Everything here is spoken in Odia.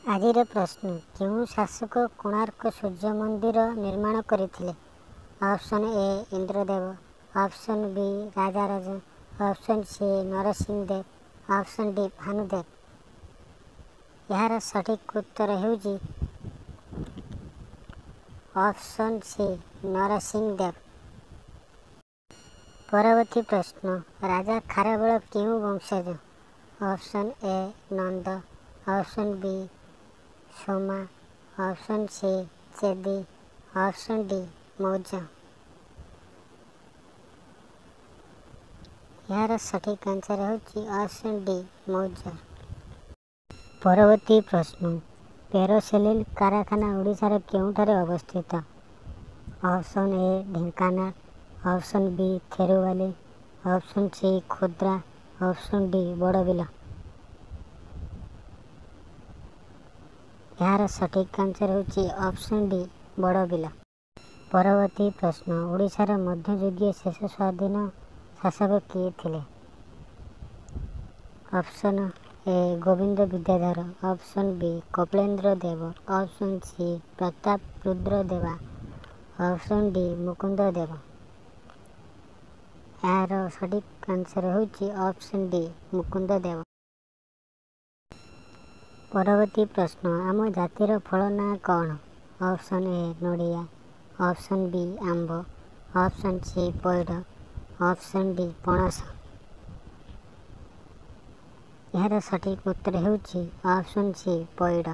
ଆଜିର ପ୍ରଶ୍ନ, କେଉଁ ଶାସକ କୋଣାର୍କ ସୂର୍ଯ୍ୟ ମନ୍ଦିର ନିର୍ମାଣ କରିଥିଲେ? Option A Indradev, option B Rajaraja, option C Narasingha Deva, option D Bhanudev. ଏହାର ସଠିକ୍ ଉତ୍ତର ହେଉଛି ଅପସନ୍ ସି ନରସିଂହ ଦେବ। ପରବର୍ତ୍ତୀ ପ୍ରଶ୍ନ, ରାଜା ଖାରବେଳ କେଉଁ ବଂଶଜ? Option A Nanda, option B Soma, option C Chedi, option D Maurya. ଏହାର ସଠିକ୍ ଆନ୍ସର୍ ହେଉଛି ଅପସନ୍ ଡି ମୌର୍ଯ୍ୟ। ପରବର୍ତ୍ତୀ ପ୍ରଶ୍ନ, ପେରୋସେଲିନ୍ କାରଖାନା ଓଡ଼ିଶାର କେଉଁଠାରେ ଅବସ୍ଥିତ? Option A Dhenkanal, option B Therubali, option C Khordha, option D Barbil. ଏହାର ସଠିକ୍ ଆନ୍ସର୍ ହେଉଛି ଅପସନ୍ ଡି ବଡ଼ବିଲ। ପରବର୍ତ୍ତୀ ପ୍ରଶ୍ନ, ଓଡ଼ିଶାର ମଧ୍ୟଯୁଗୀୟ ଶେଷ ସ୍ୱାଧୀନ ଶାସକ କିଏ ଥିଲେ? Option A Gobinda Bidyadhar, option B Kapilendra Deba, option C Pratap Rudra Deba, option D Mukunda Deba. ଏହାର ସଠିକ୍ ଆନ୍ସର୍ ହେଉଛି ଅପସନ୍ ଡି ମୁକୁନ୍ଦ ଦେବ। ପରବର୍ତ୍ତୀ ପ୍ରଶ୍ନ, ଆମ ଜାତିର ଫଳ ନାଁ କ'ଣ? ଅପସନ୍ ଏ ନଡ଼ିଆ, ଅପସନ୍ ବି ଆମ୍ବ, ଅପସନ୍ ସି ପଇଡ଼, ଅପସନ୍ ଡି ପଣସ। ଏହାର ସଠିକ୍ ଉତ୍ତର ହେଉଛି ଅପସନ୍ ସି ପଇଡ଼।